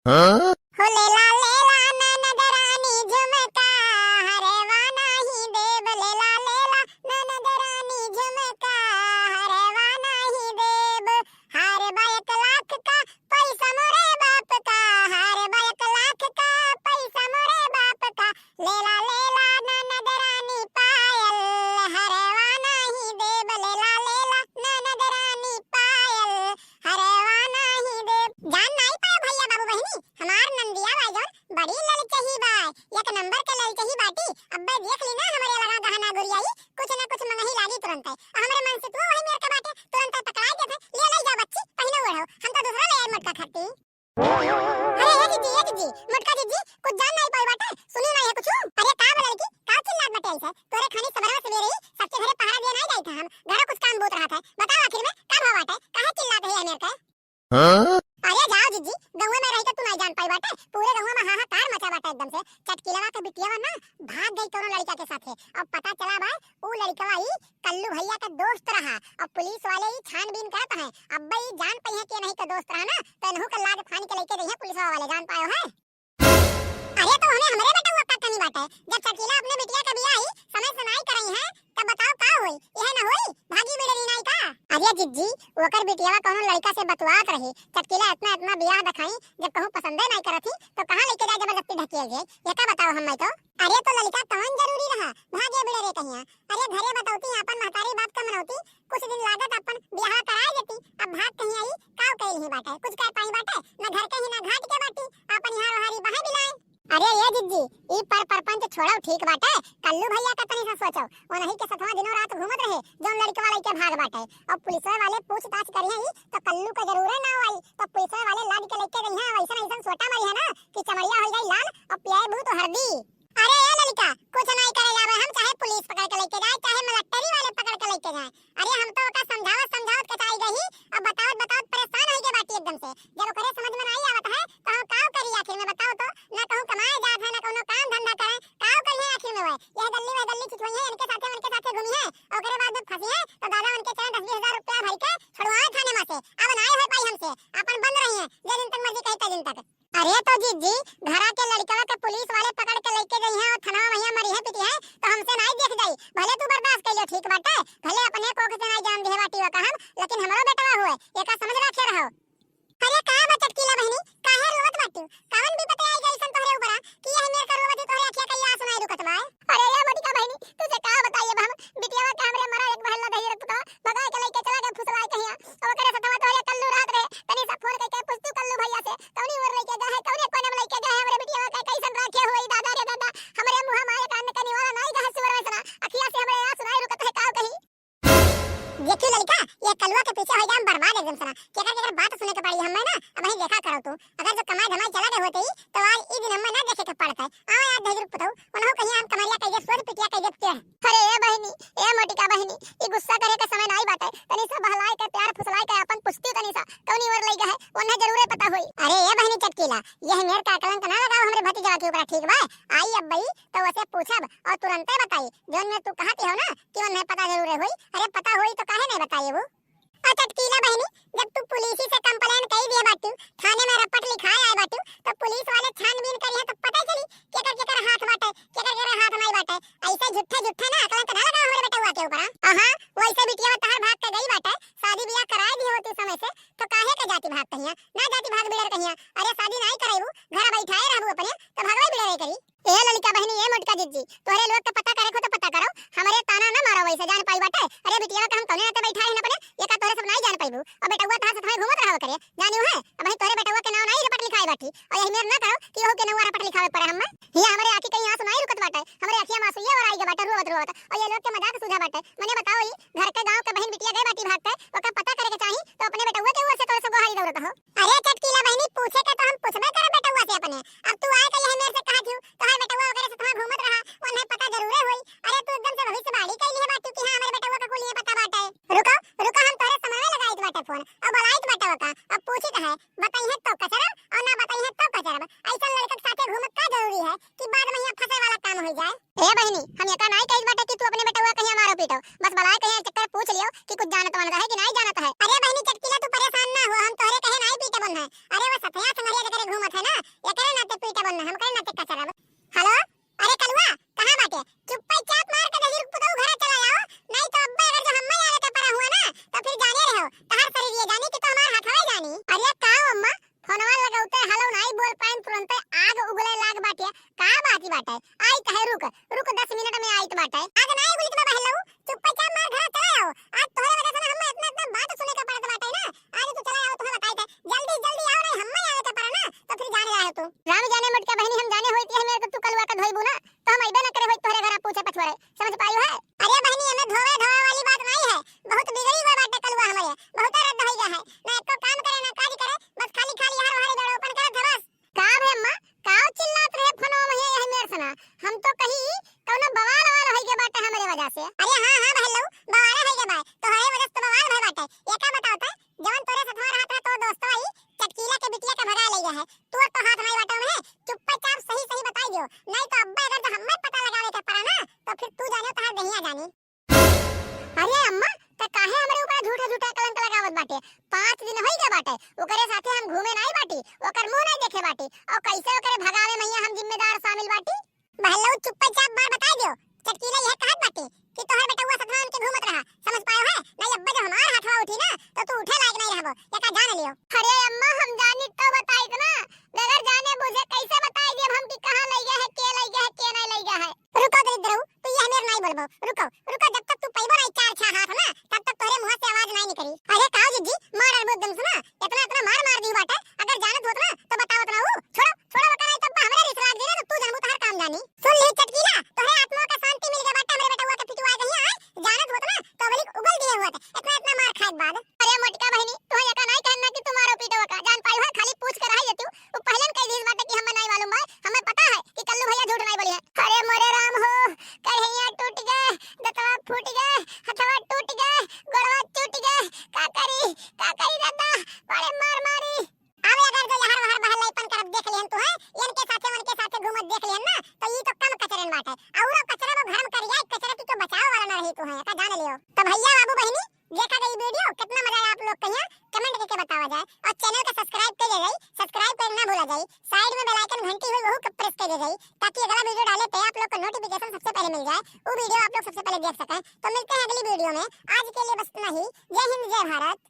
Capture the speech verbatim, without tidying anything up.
हाँ? हो लेला लेला ननद रानी झुमका, हरवा नाही देब। लेला लेला ननद रानी झुमका, हरवा नाही देब। हार बा एक लाख का, पैसा मोरे बाप का। हार बा एक लाख का, पैसा मोरे बाप का। लेला लेला ननद रानी पायल, हरवा नाही देब। लेला लेला ननद रानी पायल, हरवा नाही देब। जान नाही पायो भैया बाबू बहिनी, हमार नंदिया बाई जौन बड़ी ललचही बाय, एक नंबर के ललचही बाटी। अब्बे देख ली ना हमरे लगा गहना गुरियाई, कुछ ना कुछ मंगही लागी तुरंते। आ हमरे मन से तू वही मेर के बाटे, तुरंते पकड़ाई देत है, ले लई जा बच्ची, पहिनो ओढ़ो, हम तो दूसरा ले आए मोटका खाती। अरे ए जीजी, ए जीजी, मोटका जीजी, कुछ जान नाही पाई बाटे, सुनी नाही है कुछ। अरे का बा लड़की, का चिल्लात बाटे ऐसे? तोरे खानी सबरवा सवेरे ही सबके घरे पहरा दिया नाही जाइत है हम, घरो कुछ काम बहुत रहत है, बताओ आखिर में का भवा बाटे, काहे चिल्लात है ये मेर के? हाँ? अरे जाओ जीजी, गौवे में रही के तू नाही जान पाई बाटे, पूरे गौवा में हाहाकार मचा बाटे एकदम से। चटकीलवा के बिटिया ना भाग गई कौनो लड़का के साथे। अब पता चला बा, ऊ लड़कवा ई कल्लू भैया के दोस्त रहा, अब पुलिस वाले ई छानबीन करत हैं। अब ई जान पइहे के नहीं के दोस्त रहा ना, तो इनहू के लाद फान के लेके जइहे पुलिसवा वाले, जान पायो है। अरे तो हमें हमरे बेटवा का कमी बाटे, जब चटकीला अपने बिटिया के बियाह ही समय से नाही करई है, तब बताओ का होई? यह ना होई, भागी बिड़री नाही का? अरे जिज्जी, ओकर बिटियावा कौनो लड़का से बतुआत रही, चटकीला इतना इतना बियाह दिखाई, जब कहूँ पसंदे नाही करत ही, तो कहाँ लेके जाए जबरदस्ती ढकेल जाए? ये का बताओ हम मैं तो। अरे तो लड़का कौन जरूरी रहा, भागे बिड़रे कहिया। अरे घरे बतौती, अपन महतारी बाप का मनौती, कुछ दिन लागत अपन बियाह कराए देती। अब भाग कहीं आई, काव कइल ही बाटे, कुछ कर पाई बाटे, न घर के ही न घाट के बाटी, अपन यहाँ रोहारी बहे बिलाए। अरे ये जिज्जी, ई पर परपंच छोड़ो ठीक बाटे, कल्लू भैया का तनी सा सोचो, वो नहीं के सथवा दिनों रात घूमत रहे, जौन लड़कवा लइके भाग बाटे, और पुलिसवे वाले पूछताछ करिहे ही, तो कल्लू का जरूरे नाव आई, तो पुलिसवे वाले लाद के लेके गई हैं, वैसन ऐसन सोटा मरी है ना कि चमड़िया हो जाई लाल और पियाए भूत हरदी। अरे ए लड़का, कुछ नाही करे जावे हम, चाहे पुलिस पकड़ के लेके जाए, चाहे मलट्टरी वाले पकड़ के लेके जाए। अरे हम तो ओका समझावत समझावत कचाई गई, अब बतावत बतावत परेशान हो गए बाटी एकदम से। जब ओकरे समझ में नाही आवत है तो हम काव करी आखिर में, बताओ तो? ना कहूँ कमाए जात है, ना कौनो काम धंधा करे, काव करिहे आखिर में? वह यह गल्ली वह गल्ली छिछुई है, इनके साथे उनके साथे घूमी है, ओकरे बाद में फंसी है तो दादा उनके चले दस बीस हजार रुपया भर के छुड़वाए थाने में से। अब नाही हो पाई हमसे, अपन बंद रही है, जे दिन तक मर्जी कही ते दिन तक। अरे तो जिज्जी, घरा के लड़कवा के पुलिस वाले पकड़ के लेके गई हैं और थनवा वहिया मरी है पिटी है, तो हमसे नाही देख जाई। भले तू बर्दाश्त कर लियो, ठीक बाटे, भले अपने कोख से नाही जान दिहे बाटी का हम, लेकिन हमरो बेटवा हुए, एका समझ राखे रहो। अरे का बा चटकीला बहिनी, काहे रोवत बाटू? कवन विपत आई गई सन तोहरे ऊपरा कि यह मेर का रोवत ही तोहरे अखिया कई आंसू नाही रुकत बा? अरे ये मोटिका बहिनी, तुझे का बताई अब हम, बिटियावा के हमरे मरा एक बहला दही रख तो भगा के लेके चला गए फुसलाए कहिया। ओकरे सथवा तोहरे कल्लू रहत रहे, तनी सा फोन करके पूछतू कल्लू भैया से, कौनी ओर लेके गए है, कौने कोने में लेके गए है, हमरे बिटिया के कैसन राखे होई दादा रे दादा, हमरे मुंह मारे कान के निवारा नाही गए सुअर वैसना, अखिया से हमरे आंसू नाही रुकत है, काव कही। देखियो लड़का, ये कलुआ के पीछे हो जाम बर्बाद एकदम सना, केकर केकर बात सुने के पड़ी हमें ना, अब वही देखा करो तू, अगर जो कमाई धमाई चला गए होते ही, तो आज ई दिन हमें ना देखे के पड़त है। आओ यार दही रुक पुतऊ, उन्हों कहीं हम कमरिया कहिए, सोच पिटिया कहिए, के अरे ए बहिनी, ए मोटिका बहिनी, ई गुस्सा करे के समय नाही बाटे। तनी सा बहलाए के, प्यार फुसलाए के, आपन पुस्ती तनी सा कौनी ओर लई गए है, ओन्हे जरूरे पता होई। अरे ए बहिनी चटकीला, यह मेर का कलंक ना लगाओ हमरे भतीजवा के ऊपर, ठीक बा? आई अब बई तो वसे पूछब और तुरंते बताई। जौन में तू कहती हो ना कि ओन्हे पता जरूरे होई, अरे पता होई तो काहे नहीं बताई वो? आ चटकीला बहिनी, जब तू पुलिस से कंप्लेन कई दिए बाटू, थाने में रपट लिखाए आए बाटू, तो पुलिस वाले छानबीन करी है तो पता चली केकर केकर हाथ बाटे, केकर केकर हाथ नहीं बाटे। ऐसे झूठे झूठे ना कलंक ना लगाओ हमरे बेटवा के ऊपर। आहा, वैसे बिटिया तहार भाग के गई बाटे, शादी ब्याह कराए दिए होती समय से, तो काहे के जाती भाग कहिया? ना जाती भाग बिड़र कहिया। अरे शादी नाही कराईबू, घर बैठाए रहबू अपने, तो भगवे बिड़रे करी। ए ललिका बहिनी, ए मोटका जिज्जी, तोहरे लोग के पता करे को तो पता करो, हमरे ताना ना मारो वैसे, जान पाई बाटे। अरे बिटिया का हम कौने नाते बैठा रही अपने, ये का तोहरे सब नाही जान पाईबू। और बेटवा तहार से तुम्हें घूमत रहो करे, जानियो है, अब वही तोहरे बेटवा के नाव नाही रपट लिखाए बाटी, और यही मेर ना करो कि ओहू के नौवा रपट लिखावे पड़े हमें। ये हमरे आँखी कहीं आंसू नाही रुकत बाटे, हमरे अखिया में आंसू ये और आई गए बाटे रोवत रोवत, और ये लोग के मजाक सूझा बाटे। मने बताओ, ई घर के गांव के बहिन बिटिया गए बाटी भाग के, ओकर पता करे के चाही, तो अपने बेटवा के ओर से तोहरे सब गोहारी दौड़त हो। अरे चटकीला बहिनी, पूछे के तो हम पूछबे करब बेटवा से अपने। अब तू आए के यह मेर से कहत हूँ, तोहार बेटवा वगैरह से तोहार घूमत रहा, उन्हें पता जरूरे होई। अरे तू एकदम से भविष्यवाणी कइली है बात, क्योंकि हाँ, हमरे बेटवा का कुल ये पता बाटे। रुको, रुको, हम तोहरे समन्वय लगाइत बाटे फोन, और बुलाइत बाटे ओका, अब पूछित है, बताई है तो कचरब, और ना बताई है तो कचरब। ऐसा लड़का के साथे घूमत का जरूरी है कि बाद में यहाँ फंसे वाला काम हो जाए? ए बहिनी, हम एका नाही कहित बाटे कि तू अपने बेटवा कहिया मारो पीटो, बस बलाए कहिया चक्कर पूछ लियो कि कुछ जानत वानत है कि नाही जानत है। अरे बहिनी चटकीला, तू परेशान ना हो, हम तोहरे कहे नाही पीटे बन है। अरे वो सथया संगरिया के करे घूमत है ना, के साथे हम घूमे नाई बाटी, ओकर मुंह नाई देखे बाटी, और कैसे ओकरे भगावे में हम जिम्मेदार शामिल बाटी। बहलऊ चुप्पे चाप मार बताई दियो, चटकीला यह कहत बाटी कि तोहर बेटउआ सथवा उनके घूमत रहा, समझ पायो है? नहीं अब्बे जब हमार हथवा उठी ना तो तू उठे लायक नहीं रहबो, ये का जान लियो। अरे अम्मा हम जानी तो बताई ना, बगैर जाने बुझे कैसे बताई दियो हम कि कहाँ लई गया है, के लई गया है, के नहीं लई गया है। रुको दरिद्रऊ, तू ये हमेर नहीं बोलबो, रुको, रुको, जब तक तू पैबो नहीं चार छह हाथ ना, तब तक तोहरे मुंह से आवाज नहीं निकली। अरे काऊ जिज्जी, मार अरबो एकदम सुना, इतना इतना मार मार दी बाटे, अगर जानत होत ना तो बतावत ना ऊ। छोड़ो, छोड़ो ओकर, नहीं तब हमरा रिस लाग जाई ना तो तू जानबू तोहर काम जानी। सुन ली चटकीला, तोहरे आत्मा का शांति मिल गया बाटे, हमरे बेटउआ के पिटुआ गई है, जानत होत ना तो अबलिक उगल दिए होत, इतना इतना मार खाए के बाद। अरे मोटका बहिनी, तू एका नहीं कहना कि तू मारो पीटो का, जान पाई है, खाली पूछ कर रही तू, वो पहले न कह दी बाटे कि हमें नहीं मालूम बा, हमें पता है कि कल्लू भैया झूठ नहीं बोली है। अरे मोरे राम हो, कढ़ैया टूट गए, दतवा फूट गए, हथवा टूट गए, गोड़वा टूट गए, का करी, का करी दादा, बड़े मार मारी। अब अगर जो यहर वहर बहलैपन करत देख लिहन तू है, इनके साथे उनके साथे घूमत देख लिहन ना, तो ई तो कम कचरन बाटे। औरो कचरा वो घर में कर जाए, कचरा की तो बचाव वाला ना रही तू है, का जान लियो। तो भैया बाबू बहिनी, देखा गई वीडियो, कितना मजा आया आप लोग कहिया, कमेंट करके बतावा जाए। और चैनल का सब्सक्राइब कर दे जाई, सब्सक्राइब कर ना भूला जाई। साइड में बेल आइकन घंटी हुई, वहू के प्रेस कर दे जाई, ताकि अगला वीडियो डाले पे आप लोग को नोटिफिकेशन सबसे पहले मिल जाए, वो वीडियो आप लोग सबसे पहले देख सकें। तो मिलते हैं अगली वीडियो में, आज के लिए बस इतना ही। जय हिंद, जय भारत।